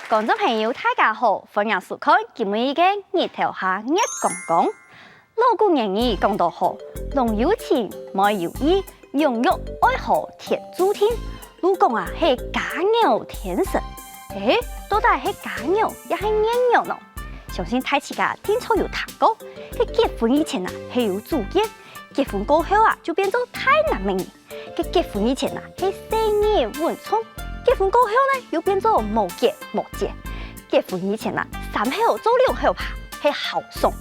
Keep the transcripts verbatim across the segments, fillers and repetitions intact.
觀眾朋友，大家好，歡迎收看今晡日个日頭下月光光。老古言語講到好，郎有情，妹有意， 養育愛河天注定，都講啊係家有天成。欸，到底係家有也係月有呢？相信大自家定著有聽過，該結婚以前啊係有主見，結婚過後啊就變做大男人。該結婚以前啊係細義穩重，結婚過後呢又變做無結無節。結婚以前啊三口做兩口吧，係豪爽。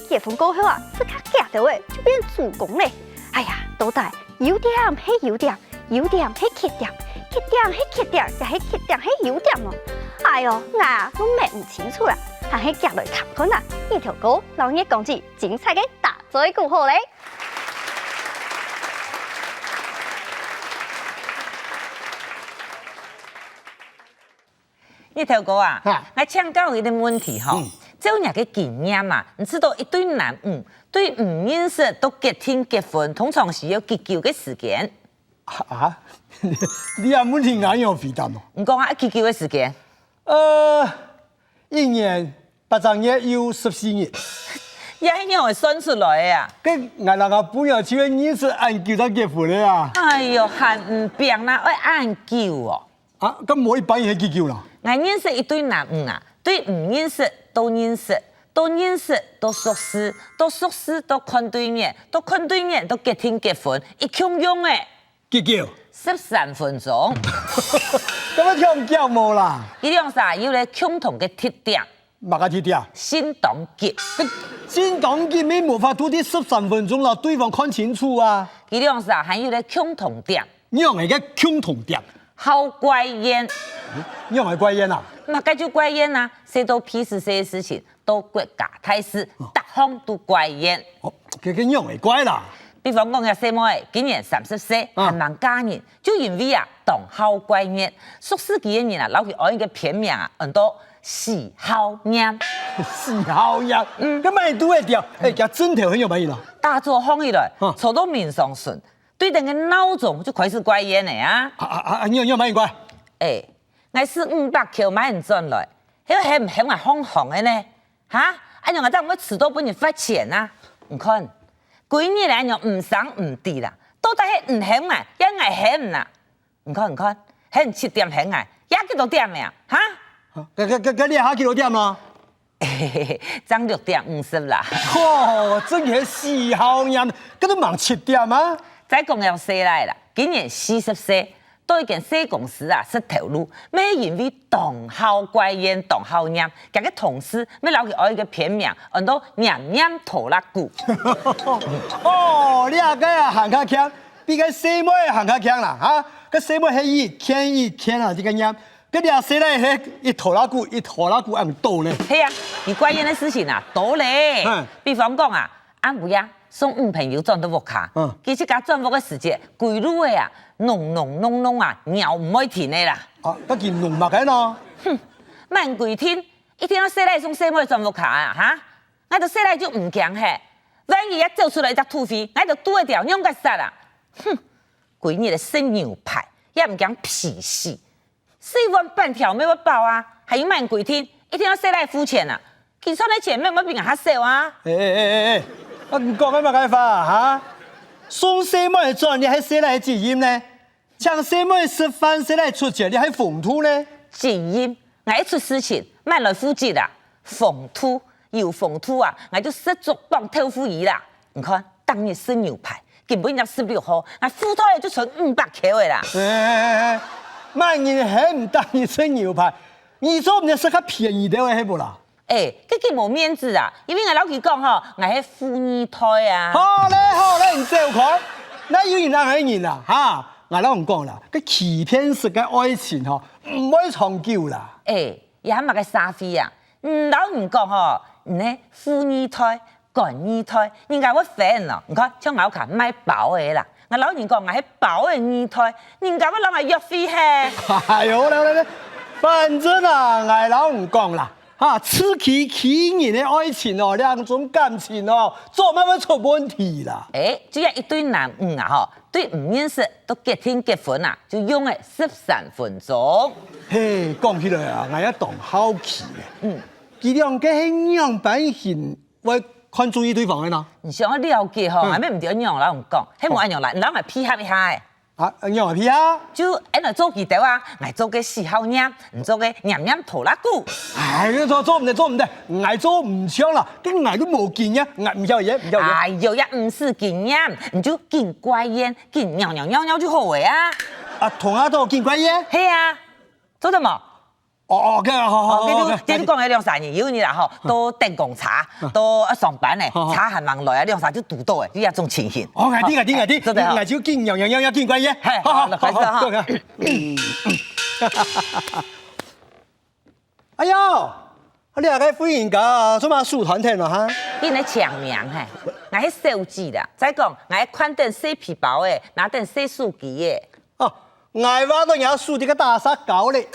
結婚過後啊，自家遽兜仔就變主公了。哎呀，到底 優點係優點，優點係缺點，缺點係缺點，也係缺點係優點哦。哎喲，𠊎啊都分毋清楚啦，還係遽來看看啊！日頭哥摎月光姊精彩个打嘴鼓好了。日頭哥啊，𠊎請教你个問題吼，照你个經驗啊，你知道一對男女對毋認識到決定結婚，通常需要幾久个時間？啊，你這問題𠊎仰回答哦？你講啊，幾久个時間？呃，一年八隻月又十四日。也係仰仔算出來个啊？該𠊎摎吾餔娘就係認識恁久正結婚个啊。哎喲，還毋平啦，愛恁久哦！ 啊，該無一般人係幾久啦？𠊎認識一對男女啊，對毋認識到認識，到認識到熟事，到熟事到看對眼，到看對眼到決定結婚，一共用仔幾久？十三分鐘。該愛忒遽無啦？佢兩儕有了共同个特點，麼个特點？性當急。該性當急乜無法度在十三分鐘摎對方看清楚啊！佢兩儕還有了共同點， 仰仔个共同點？好怪怨。仰仔怪怨啊？麼个就怪怨啊，細到屁事細个事情，到國家大事，逐項都怪怨。哦，該該仰仔怪啦？比方講這細妹今年三十歲，還吂嫁人，就因為啊當好怪怨，熟事佢个人啊摎佢安一個偏名啊，安到死好念。死好念？嗯，該麼人堵會著？欸，厥症頭係仰般形啊？打早䟘起來，坐到眠床脣， 對等該鬧鐘就開始怪怨仔啊！啊啊啊！仰仰仰般形怪？欸，𠊎使五百箍買你轉來，係喊毋喊𠊎䟘䟘仔呢？哈？恁樣𠊎正毋會遲到分你罰錢啊！你看，歸日仔恁樣毋聲毋知啦，到底係你喊𠊎，也𠊎喊你啊？你看你看，喊你七點喊𠊎，也幾多點仔啊？哈？該該該該這下幾多點啊？ 正六點五十啦。吼，真係死好念，該都吂七點啊！再講這細賴啦，今年四十歲，到一間細公司啊食頭路，乜係因為當好怪怨，當好念，厥个同事乜摎佢安一個偏名，安到念念拖拉庫。哦，這個啊還較慶，比該細妹還較慶啦，哈！該細妹係一件一件啊，這個念。 該這細賴係一拖拉庫一拖拉庫恁多呢。係啊，佢怪怨个事情啊多咧。比方講啊，暗晡夜送女朋友轉到屋下，佢自家轉屋个時節，歸路仔啊，噥噥噥噥啊，貓毋會停个啦。啊，該佢噥麼个呢？哼，麼人規定一定愛細賴送細妹轉屋下啊？哈，𠊎兜細賴就毋驚嘿，萬一也走出來一隻土匪，𠊎兜堵會著仰結煞啊？哼，歸日仔食牛排，也毋驚肥死。 四碗粄條乜會飽啊，還有麼人規定一定愛細賴付錢啊？佢賺个錢乜毋會比𠊎較少啊？欸欸欸欸欸，啊你講个麼个話啊？哈？送細妹轉，這係細賴个責任呢？請細妹食飯，細賴出錢，這係風度呢？責任，𠊎一出事情，麼人來負責啊？風度，有風度啊，𠊎就十足傍豆腐乳啦。你看，逐日食牛排， 今晡日十六號，𠊎戶頭仔就存五百箍仔啦。欸欸欸欸，麼人喊你逐日食牛排？你做毋得食較便宜兜仔係無啦？欸，該幾無面子啊！因為𠊎摎佢講吼，𠊎係富二代啊。好咧好咧，你走開！哪有人恁樣个人啊？哈，𠊎摎你講啦，該欺騙式个愛情吼，毋會長久啦。欸， 這麼个社會啊，毋摎人講吼，你係富二代、官二代，人家會煩哦。你看，像𠊎屋下賣包仔啦，𠊎摎人講𠊎係包仔二代，人家會摎𠊎約會嘿。哎喲，來來來，反正啊，𠊎摎你講啦，哈，自欺欺人个愛情哦，這種感情哦，做麼个會出問題啦？欸，就係一對男女啊吼，對毋認識都決定結婚啊，就用个十三分鐘。嘿，講起來啊，𠊎也當好奇呢。嗯，佢兩個係仰般形會看中意對方个呢？你想要了解吼，嗯，還毋知仰般摎你講，係無恁樣啦，你摎𠊎配合一下欸。 啊，仰般配合？就恁樣做佢兜啊，𠊎做个四號念，你做个念念拖拉庫。哎，做做毋得，做毋得，𠊎做毋像啦，該𠊎都無經驗，𠊎毋曉得，毋曉得。哎喲，也毋使經驗，你就緊怪怨，緊尿尿尿尿就好个啊。啊，同阿都緊怪怨？係啊，做得無？ 哦哦，OK，好好好，哦，這就，OK，這就講个兩儕人，有一日啦吼，都等公車，都愛上班呢，車還吂來啊，兩儕就堵著欸，就這種情形。哦，𠊎知，𠊎知，𠊎知，做得好。𠊎就緊，緊，緊，緊，緊，緊，快些。嘿，好，好，開始哈。好，好，好。哎喲，你這個婦人家啊，做麼个手斷忒了哈？你來請名嘿，𠊎係小姐啦，再講，𠊎擐等細皮包欸，拿等細手機欸。 哦，𠊎話到若手在該打石膏咧。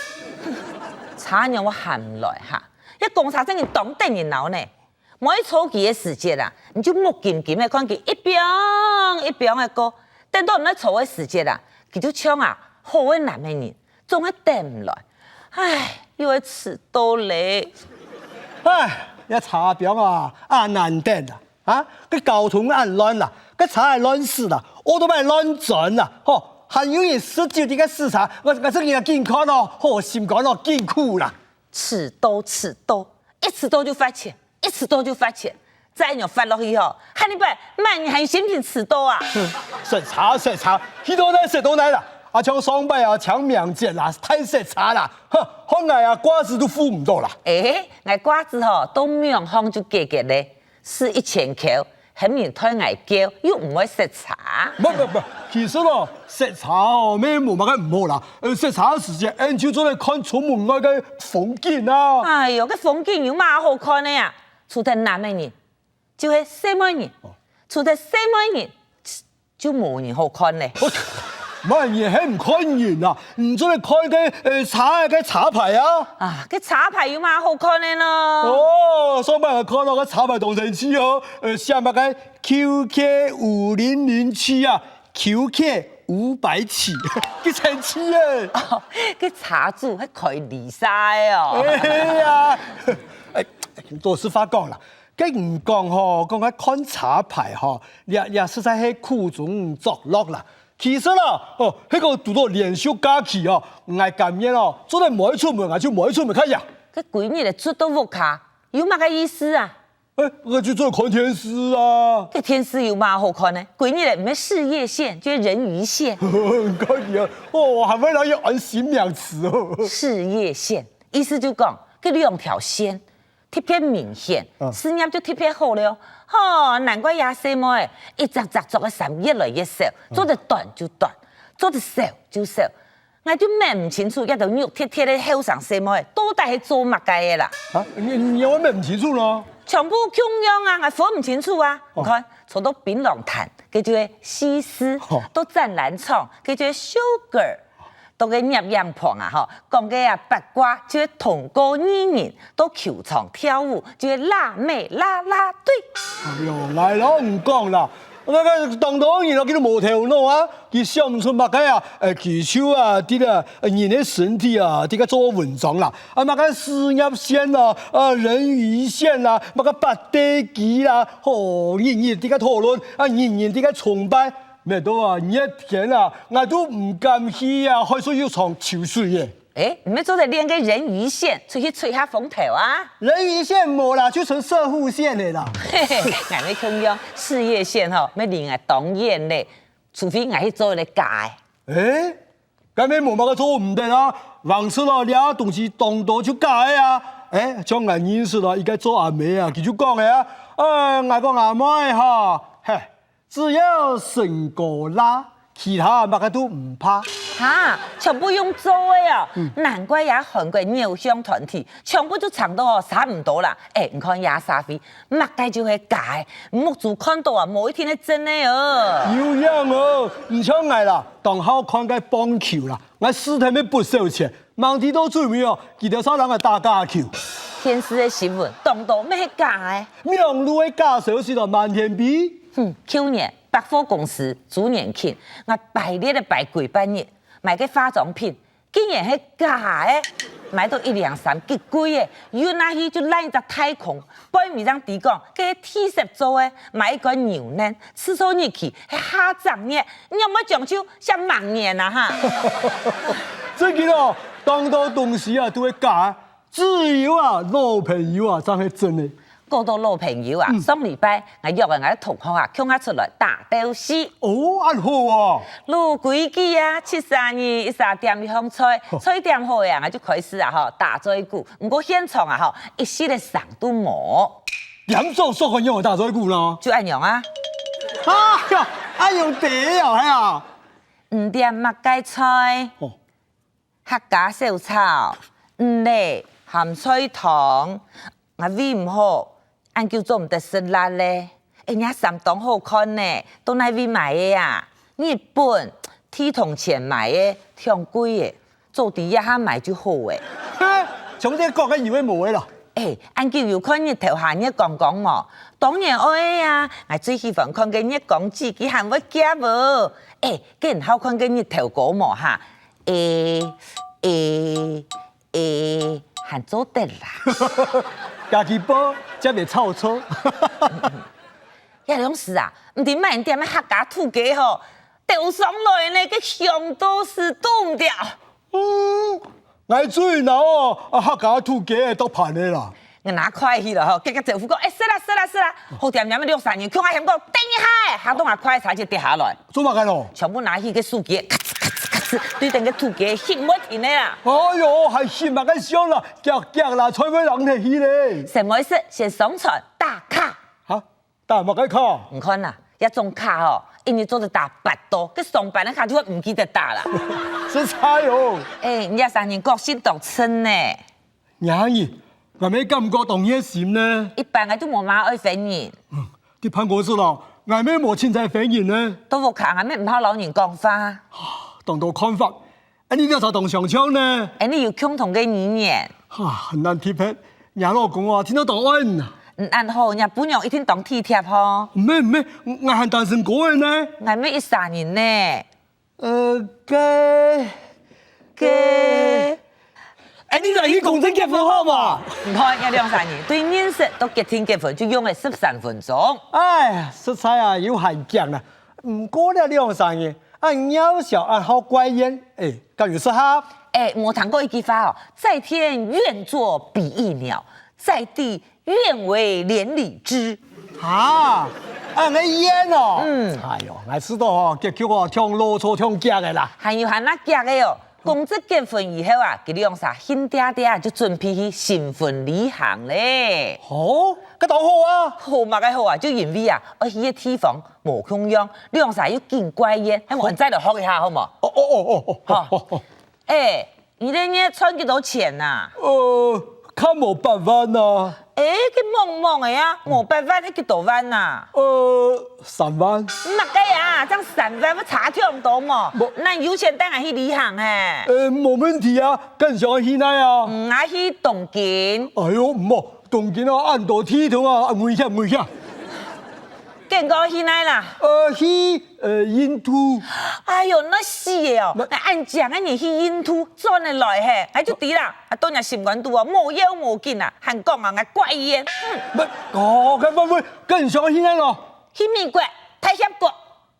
車仰會行毋來哈？這公車正經當得人惱呢！無愛坐佢个時節啊，你就目金金个看佢一枋一枋个過，等到你愛坐个時節啊，佢就像啊好个男个人，總係等毋來。唉，又愛遲到咧！唉，這車枋啊，恁難等啊！ 啊，該交通恁亂啦，該車仔亂駛啦，奧多拜亂鑽啦，吼，還有人食酒在該駛車，𠊎𠊎這人緊看哦，吼，心肝哦緊苦啦。遲到遲到，一遲到就罰錢，一遲到就罰錢，再恁樣罰落去吼，下禮拜滿人還心情遲到啊！塞車塞車，去到哪塞到哪啦！啊，像上擺啊，清明節啦，大塞車啦，哼，害𠊎啊掛紙都赴毋著啦。欸，𠊎掛紙吼，到廟項就解決咧。 使一千箍，喊人代𠊎叫，又毋會塞車。毋毋毋，其實哦，塞車哦，乜無麼个毋好啦。呃，塞車个時節，𠊎就做得看窗門外个風景啊。哎喲，該風景有麼好看个啊？除忒男个人，就係細妹人；除忒細妹人， 就無人好看咧。麼人喊看人啊？你做得看該呃車个車牌啊！啊，該車牌有麼好看个呢？哦，上擺𠊎看著該車牌當生趣哦，呃，寫麼个QK五零零七啊，QK五百起，幾生趣欸！哦，該車主係開旅社个哦。哎呀，哎，老實話講啦， 該你講吼，講該看車牌吼，這這實在係苦中作樂啦。其實啦，哦，該講堵著連續假期哦，𠊎甘願哦，做得無愛出門，𠊎就無愛出門看呀。該歸日仔出到屋下，有麼个意思啊？哎，𠊎就做得看電視啊。該電視有麼好看呢？歸日仔毋係事業線，就係人魚線。你看你啊，哦，還會來用安新名詞哦。事業線，意思就講，該兩條線 特別明顯，事業就特別好了。吼，難怪這細妹一隻隻著个衫越來越少，做得短就短，做得少就少。𠊎就愐毋清楚這兜肉貼貼个後生細妹到底係做麼个个啦。啊，你你仰會愐毋清楚呢？全部共樣啊，𠊎分毋清楚啊。你看，坐到檳榔攤，該就係西施；到展覽場，該就係秀girl。 到該攝影棚啊，吼，講个啊八卦就係通告藝人，到球場跳舞就係辣妹啦啦隊。哎喲，𠊎摎你講啦，該該當多人哦，佢都無頭腦啊，佢想毋出麼个啊，呃，佢就啊，在該人个身體啊，在該做文章啦，啊麼个事業線啊，啊人魚線啊，麼个八塊肌啦，吼，日日在該討論，啊日日在該崇拜。 每到啊熱天啊，𠊎都毋敢去啊海水浴場泅水耶。欸，你乜做得練个人魚線，出去吹下風頭啊？人魚線無啦，就純攝護線个啦。嘿嘿，𠊎乜共樣，事業線吼，乜離𠊎當遠咧，除非𠊎去做一個假个。欸，該乜無麼个做毋得啊，橫直哦，這東西當多就假个啊。欸，像𠊎認識哦，一個做阿姆啊，佢就講个啊，呃，𠊎講阿妹吼，嘿， 只要身高罅，其他麼个都毋怕。哈，全部用做个哦！難怪這韓國偶像團體，全部就長到哦，差毋多啦。欸，你看這社會，麼个就係假个，目珠看到啊，無一定係真个哦。有影哦，毋像𠊎啦，當好看个棒球啦，𠊎輸忒乜不少錢， 吂知到最尾哦，佢兜煞摎𠊎打假球。電視个新聞，當多乜係假个。網路个假消息就滿天飛。哼，舊年百貨公司週年慶，𠊎排列仔排幾百日，買个化妝品，竟然係假个，買到一領衫極貴个，運下去就爛一隻太空，背尾正知講，該係第十做个，買一罐牛奶，製造日期係下隻月，你有無講究像盲人啊哈？最近哦，當多東西啊都會假， 只有啊，老朋友啊，正係真个。講到老朋友啊，上禮拜𠊎約个𠊎个同學啊，共下出來打鬥敘。哦，恁好啊！老規矩啊，七十二一儕點一項菜，菜點好个啊，𠊎就開始啊吼打嘴鼓。毋過現場啊吼，一息个聲都無。點做熟个樣打嘴鼓啦？就恁樣啊。哎呀，恁樣得了係啊？你點麼个菜？哦， 客家小炒、魚仔、鹹菜湯，𠊎胃毋好，恁久做毋得食辣咧。哎，若衫當好看呢，到哪位買个啊？日本，地同錢買个，忒貴个，早知這下買就好个。嘿，像這講个有个無个咯。哎，恁久有看日頭下月光光無？當然愛个啊！𠊎最喜歡看个月光姊，佢還會夾哦。哎，該你好看个日頭哥無哈？ 欸，欸，欸，還做得啦。家己報，才袂臭臭。這兩時啊，毋知麼人點个客家土雞吼，釣上來呢，該香到死都毋掉。嗯，𠊎最惱哦，啊，客家土雞會剁盤个啦。 𠊎拿筷去了吼，遽遽招呼講：「哎，食啦，食啦，食啦！」好恬恬个兩儕人，共下喊講：「等一下！」嚇到𠊎筷差點跌下來。做麼个咯？全部拿起个手機，咔哧咔哧咔哧，對等个土雞翕毋停个啦。哎喲，還翕麼个相啦？遽遽啦，菜會冷忒去咧。先無事，先上傳打卡。哈？打麼个卡？你看啦，這種卡吼，一日做得打八到，該上班个卡就會毋記得打啦。實在哦。哎，你這儕人個性當真呢。 娘姨，𠊎乜感覺當熱心呢。一般𠊎都無麼愛friend人。在辦公室咯，𠊎乜無清採friend人呢。到屋下𠊎乜毋好摎人講話。當多看法，恁樣就當相像呢。恁樣有共同个語言。哈，很難特別，若老公啊，聽到當愛啊。嗯，恁好，若餔娘一定當體貼吼。毋係毋係，𠊎還單身過个呢。𠊎乜一儕人呢。 呃，該，該，哎，你來去公證結婚好無？你看，這兩儕人對認識到決定結婚就用了十三分鐘。哎呀，實在啊，有閒講啊。毋過這兩儕人，恁搞笑，恁好怪怨，哎，敢有適合？哎，無聽過一句話哦，「在天願作比翼鳥，在地 願為連理枝。」哈，恁个怨哦。嗯。哎喲，𠊎知道哦，結局哦，忒齱齪忒遽个啦。還有還較遽个哦，公證結婚以後啊，佢兩儕興嗲嗲就準備去新婚旅行咧。哦，該當好啊。好麼个好啊，就因為啊，愛去个地方無共樣，兩儕又緊怪怨，還無恁樣再來學一下好無？哦哦哦哦哦，好。好好好。哎， 你這月賺幾多錢啊？呃，較無八萬啊。哎，該濛濛个啊，無八萬係幾多萬啊？呃，三萬。麼个啊，正三萬會差忒多無？無。該有錢帶𠊎去旅行嘿。呃，無問題啊，該你想去哪啊？嗯，𠊎去東京。哎喲，毋好，東京啊，恁多地動啊，危險危險。結果去哪啦？呃，去 呃，印度。哎喲，該死个哦！𠊎恁靚个人去印度轉个來嘿，𠊎就知啦。啊，到若心肝肚哦，無要無緊啊，還講啊，𠊎怪怨。嗯，不，哦，該不不，該你想去哪咯？去美國、大峽谷。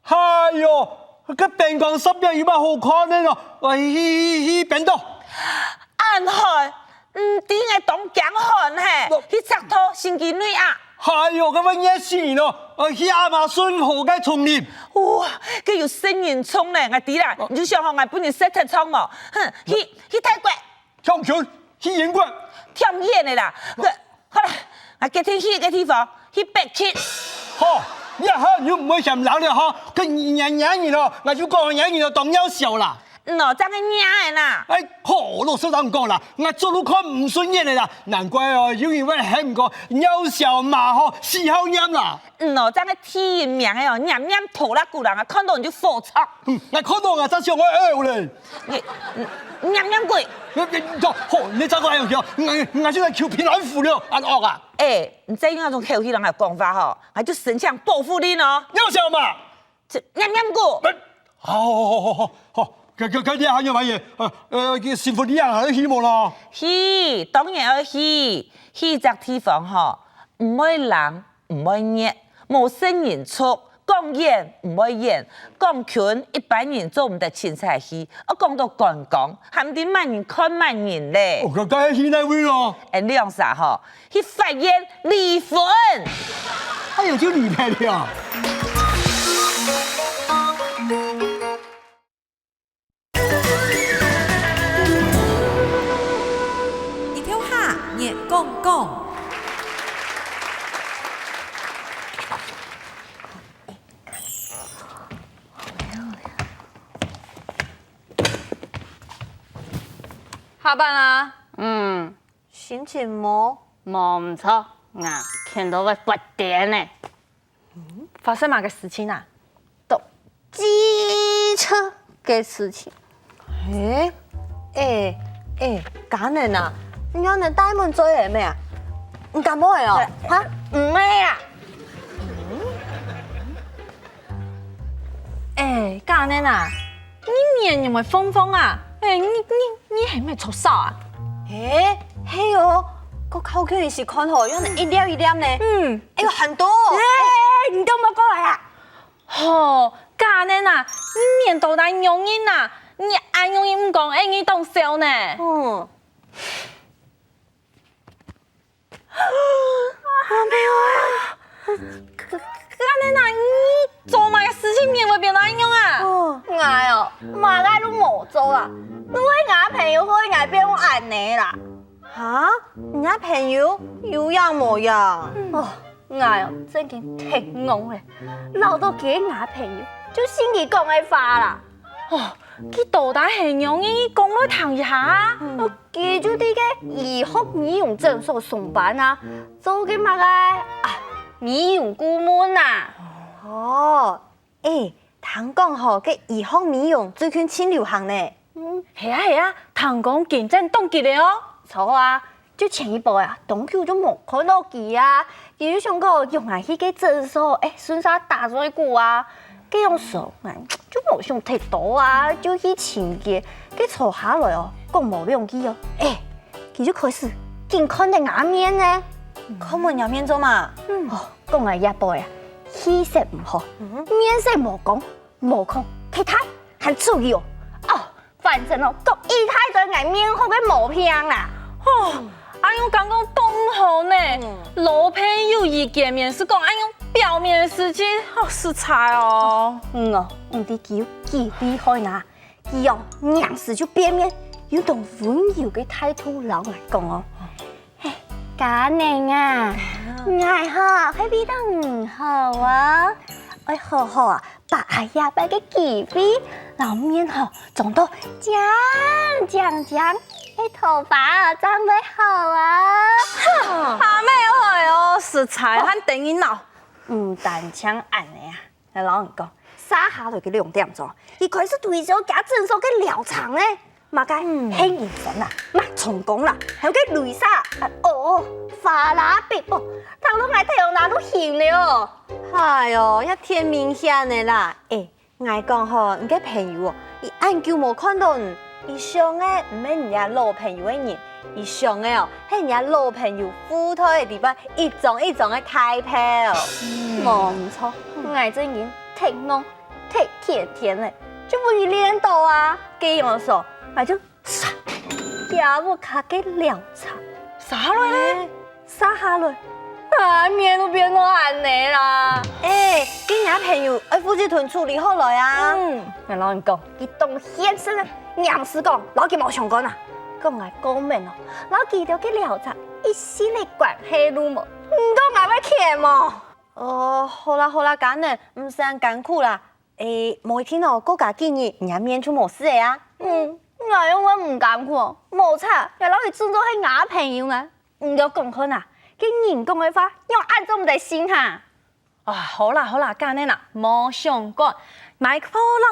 哎喲，該邊疆十月有麼好看个咯？啊，去去去冰島。恁好， 毋知𠊎當驚寒嘿，去赤道、新幾內亞。哎喲，該會熱死人咯！呃，去亞馬遜河个叢林。哇，該有食人蟲呢，𠊎知啦，你就想好𠊎分你食忒蟲無？哼，去去泰國。忒近，去英國。忒遠个啦。好啦，𠊎決定去一個地方，去北極。好，這下你又毋會嫌冷了哈？該你你你你咯，𠊎就講你你咯，當搞笑啦。嗯哦，正个惹个啦。哎，好，老實同你講啦，𠊎早就看毋順眼个啦，難怪哦，有人會喊𠊎講，尿小馬吼，四號惹啦。嗯哦，正个第一名个哦，黏黏拖拉庫人啊，看到你就火著。嗯，𠊎看到𠊎正想愛嘔咧。你，你黏黏鬼。你，你，好，你再過來用，𠊎，𠊎就來求平安符了，恁惡啊！哎，你再用那種口氣人來講話吼，𠊎就申請報復令哦。尿小馬。 這，黏黏鬼。好，好，好，好，好，該，該，該你還有麼个？呃，呃，該新婚你還有去無咯？去，當然愛去。去一隻地方吼，毋會冷，毋會熱，無食人族，講遠毋會遠，講近一般人做毋得凊彩去，愛講到觀光，還毋知麼人看麼人咧。哦，該，該去哪位咯？俺兩儕吼， 去法院離婚。哎喲，就離婚了。日頭下，月光光。下班啦。嗯。 心情無？無毋著，𠊎譴到會發癲呢。發生麼个事情啊？都機車个事情。欸，欸，欸，嘉年啊，你仰恁大門做个咩啊？你感冒个哦？哈？毋係啊。欸，嘉年啊， 你面仰會紅紅啊？欸，你你你係毋係著燒啊？欸，係哦，過靠近時看吼，仰會一粒一粒呢。嗯，哎喲，還多哦。欸，你都莫過來啊！吼，嘉年啊，你面到底仰形啊？你恁仰形毋講，欸，你當笑呢。嗯。 阿妹啊，嘉年啊，你做麼个事情面會變到恁樣啊？𠊎哦，麼个都無做啊，都係𠊎朋友害𠊎變到恁樣啦。哈？你朋友有影無影？哦，𠊎哦，正經忒戇咧，恅著佢係𠊎朋友，就信佢講个話啦。哦，佢到底係仰仔講來聽一下啊？ 佢就在該醫學美容診所上班啊，做該麼个啊，美容顧問啊。哦，欸，聽講吼，該醫學美容最近盡流行呢。嗯，係啊係啊，聽講競爭當激烈哦。著啊，就前一擺啊，當久就無看著佢啊，佢就想講約𠊎去該診所，欸，順續打嘴鼓啊。 該樣時𠊎就無想忒多啊，就去尋佢。該坐下來哦，講無兩句哦，欸，佢就開始緊看著𠊎面呢。看無若面做麼？哦，講𠊎這擺啊，氣色毋好，面色無光，毛孔忒大，還臭油哦。哦， 反正哦，講一大堆𠊎面項个毛病啦。吼，恁樣感覺當毋好呢。老朋友一見面就講恁樣表面个事情，好實在哦。嗯哦，毋知佢有幾厲害呢。佢哦，仰時就變面，用當溫柔个態度摎𠊎講哦。 嘿，嘉年啊，𠊎吼，係為著你好啊，愛好好啊，把握這擺个機會，摎面吼裝到靚靚靚，該頭髮正會好啊。哈，阿妹，哎喲，實在還得人惱。毋單淨恁樣啊， 𠊎摎你講，續下來个兩點鐘，佢開始推銷厥診所个療程呢。麼个黑眼圈啦，脈衝光啦，還有該雷射，哦，花啦、鼻波，聽到𠊎頭那都暈了。哎喲，也忒明顯了啦！欸，𠊎講吼，你个朋友哦，佢恁久無看著你，佢想个毋係你這老朋友个人， 佢想个哦，係若老朋友褲袋个底背一張一張个大票。無毋著，𠊎正經忒戇忒天真了，就分佢騙著啊！該樣時，𠊎就唰，厥屋下个療程，續下來呢？續下來，啊，面都變到恁樣啦！欸，該若朋友愛負責同處理好來啊！嗯，𠊎摎你講，佢當現實个， 仰時講，摎佢無相干啊！講𠊎過敏哦，摎佢兜个療程一息仔關係都無，你講𠊎會譴無？哦，好啦好啦，嘉年，毋使恁艱苦啦。欸，無一定哦，過加幾日，若面就無事了啊。嗯，𠊎仰會毋甘苦，無差，𠊎摎佢準做係吾朋友呢。你兜講看啊，該人講个話，仰恁做毋得信哈？啊，好啦好啦，恁仔啦，無相干。Michael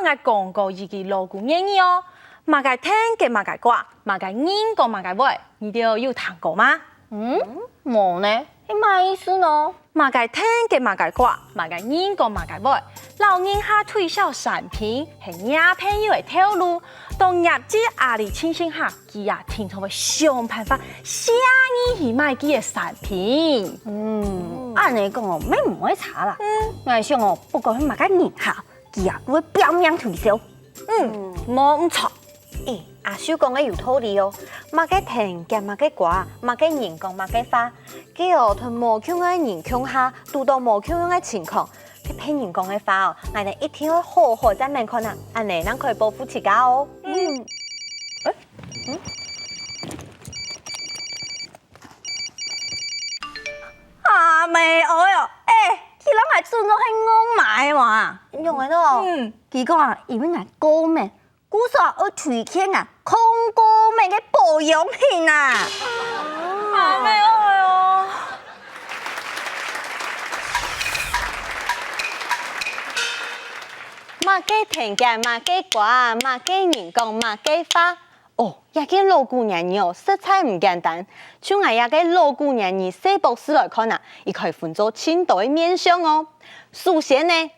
摎𠊎講過一句老古諺語哦，麼个田結麼个瓜，麼个人講麼个話，你兜有聽過嗎？嗯，無呢，係麼意思呢？麼个田結麼个瓜，麼个人講麼个話，老人家推銷產品係若朋友个頭路，到業績壓力情形下， 佢啊，定著會想辦法寫字去賣佢个產品。嗯，恁仔講哦，乜毋會差啦。嗯，𠊎想哦，不管係麼个人哈，佢啊，都會拚命推銷。嗯，無毋著。欸，阿秀講个有道理哦，麼个田結麼个瓜，麼个人講麼个話，該哦，同無共樣个人共下，堵著無共樣个情況， 該別人講个話哦，𠊎兜一定愛好好讚愐看啊，恁仔正可以保護自家哦。嗯。欸，嗯。阿姆哀哦，欸，佢摎𠊎準做係戇嫲哇。仰仔呢？嗯。佢講啊，因為𠊎過敏， 故所愛推薦啊，抗過敏个保養品啊。阿姆哀哦。麼个田結麼个瓜，麼个人講麼个話。哦，這个老古諺語哦，實在毋簡單。就𠊎這个老古諺語細博士來看啊，佢可以分做盡多个面向哦。首先呢，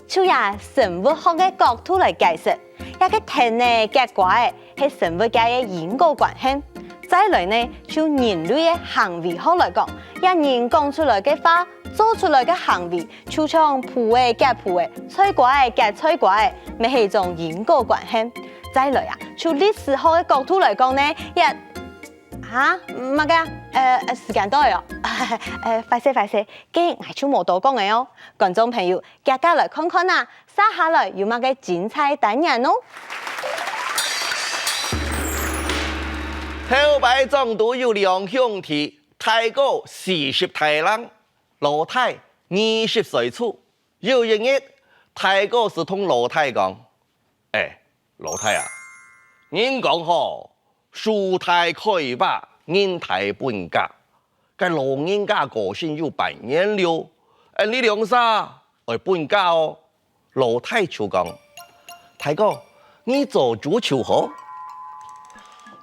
就這生物學个角度來解釋，這个田仔結瓜仔係生物界个因果關係。再來呢，就人類个行為學來講，這人講出來个話，做出來个行為，就像瓠仔結瓠仔，菜瓜仔結菜瓜仔，乜係一種因果關係。再來啊，就歷史學个角度來講呢，這 哈？麼个啊？呃，呃，時間到了哦。呃，壞勢，壞勢，該𠊎就無多講了哦。觀眾朋友，遽遽來看看啊，接下來有麼个精彩單元哦。頭擺莊肚有兩兄弟，大哥四十大零，老弟二十歲初。有一日，大哥就同老弟講：「欸，老弟啊，人講吼， 樹大開花，人大分家。該老人家過身有半年了，𠊎俚兩儕愛分家哦。」老弟就講：「大哥，你做主就好。」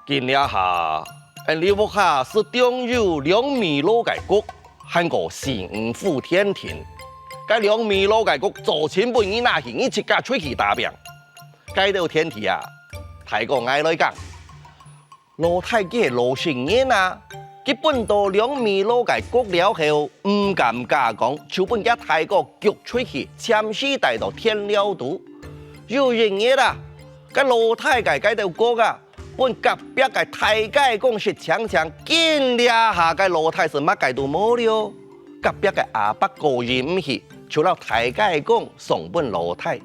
今這下，𠊎俚屋下就種有兩米高个谷，還過四五副田地。該兩米高个谷做盡分你拿去，你自家出去打拚。該兜田地啊，大哥𠊎來耕。 老弟佢係老實人啊，佢分到兩米高个谷了後，毋敢加工，就分厥大哥逐出去，暫時戴到田寮肚。有一日啊，該老弟个該兜谷啊，分隔壁个大雞公食淨淨，緊這下該老弟就麼个都無了。隔壁个阿伯過意毋去，就摎大雞公送分老弟。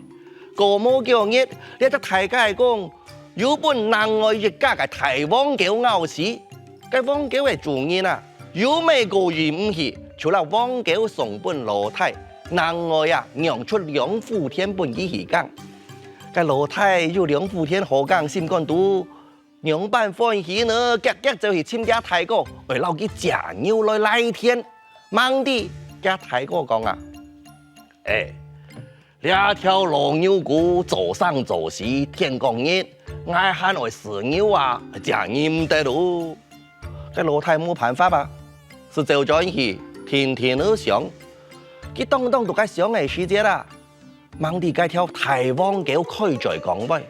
過無幾日，這隻大雞公 又分另外一家个大黃狗咬死。該黃狗个主人啊，又乜過意毋去，就摎黃狗送分老弟，另外啊，讓出兩副田分佢去耕。該老弟有兩副田好耕，心肝肚仰般歡喜呢，遽遽走去尋厥大哥，愛摎佢借牛來犁田。吂知厥大哥講啊：「欸， 這條老牛牯做生做死，天光日，𠊎還愛飼牛啊，借你毋得哦。」該老弟無辦法啊，就走轉去，定定仔想。佢當當在該想个時節啊，吂知該條大黃狗開嘴講話，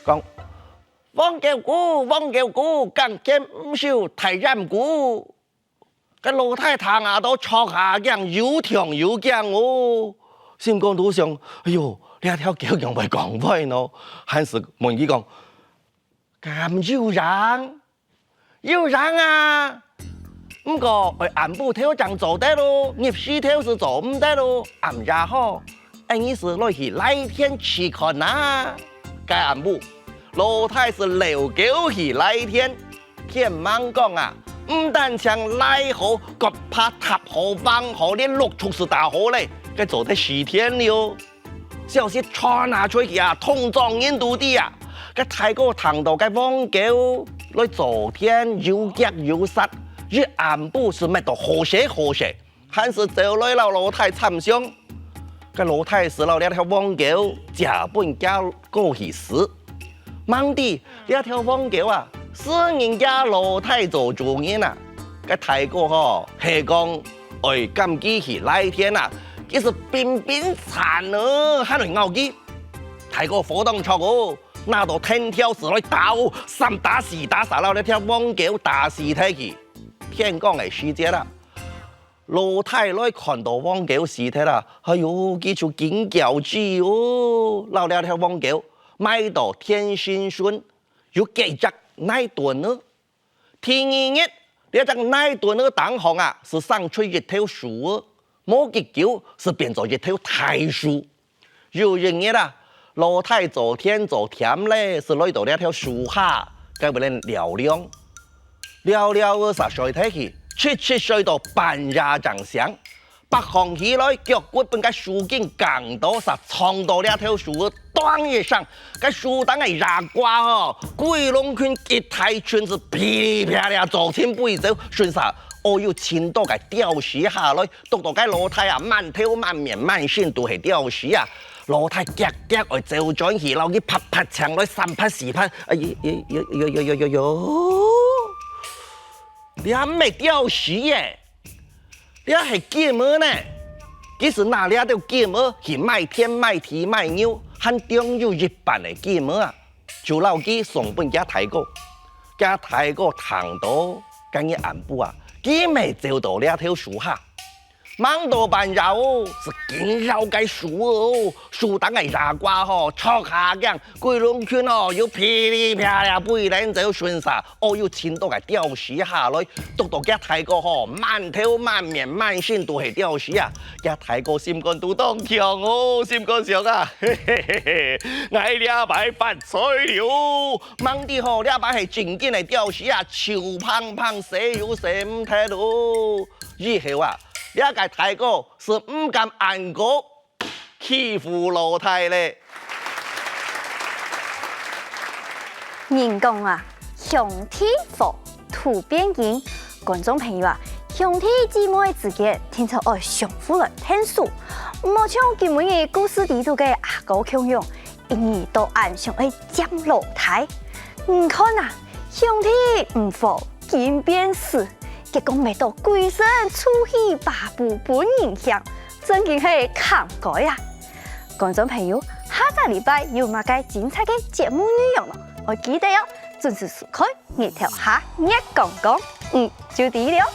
講：「黃狗牯，黃狗牯，耕田毋愁大閹牯。」 該老弟聽啊到著下驚，又暢又驚哦。心肝肚想：「哎喲，這條狗仰會講話呢？」還係問佢講：「敢有影？」「有影啊！毋過愛暗晡頭正做得哦，日時頭就做毋得哦，暗夜吼，恁仔就來去犁田試看啊。」該暗晡，老弟就遛狗去犁田。 天吂光啊，毋單淨犁好，割耙、踏好、橫好，連六畜就打好咧，該做得蒔田了。消息傳啊出去啊，通庄人都知啊，該大哥聽到該黃狗來做田有遽有煞，一暗晡就搣到好勢好勢，還係走來摎老弟參詳。該老弟就摎這條黃狗借分厥哥去使。吂知這條黃狗啊，係人家老弟做主人啊！該大哥吼，係講愛趕佢去犁田啊，佢就拼拼慘哦，還愛咬佢。大哥火當著哦，拿到藤條就來打哦，三打四打煞摎這條黃狗打死忒去。天光个時節啊，老弟來看到黃狗死忒啊，哎喲，佢就緊噭之哦，摎這條黃狗埋到田脣脣，又結隻泥墩哦。第二日，這隻泥墩个頂項啊，就生出一頭樹哦，無幾久就變做一頭大樹。有一日啊，老弟做田做忝咧，就來到這頭樹下，該位仔尞涼。尞尞仔煞睡忒去，直直睡到半夜正醒。 擘䟘起來，腳骨分該樹根哽到，煞撞到這頭樹，噹一聲，該樹頂个野瓜吼，歸籠群一大群就噼里啪啦做陣飛走，順續哦又盡多个鳥屎下來，毒到該老弟啊，滿頭滿面滿身都係鳥屎啊！老弟遽遽愛走轉去，摎佢拍拍淨來，三拍四拍，哎喲喲喲喲喲喲喲喲！ 這毋係鳥屎耶，這係金仔呢！佢就拿這兜金仔去賣田賣地賣牛，還當有一半个金仔啊，就摎佢送分厥大哥。厥大哥聽到，該日暗晡啊，佢乜走到這頭樹下， 吂到半夜哦，就緊搖該樹哦，樹頂个野瓜吼，著下驚，歸籠群哦，又噼里啪啦飛等走順續，哦，又盡多个鳥屎下來，毒到厥大哥吼，滿頭滿面滿身都係鳥屎啊！厥大哥心肝肚當暢哦，心肝想啊，嘿嘿嘿嘿，𠊎這擺發財了！吂知吼，這擺係正經个鳥屎啊，臭芳芳，洗又洗毋忒哦！ 以後啊，這個大哥就毋敢恁過欺負老弟咧。人講啊，兄弟和，土變金。觀眾朋友啊，兄弟姊妹之間定著愛相互來𢯭手，毋好像今晡日故事裡肚个阿哥共樣， 一日到暗想愛佔老弟。你看啊，兄弟毋和，金變石，結果搣到歸身臭氣巴布分人嫌，正經係堪該啊！觀眾朋友，下隻禮拜有麼个精彩个節目內容呢？愛記得哦，準時收看日頭下月光光，嗯，就知了。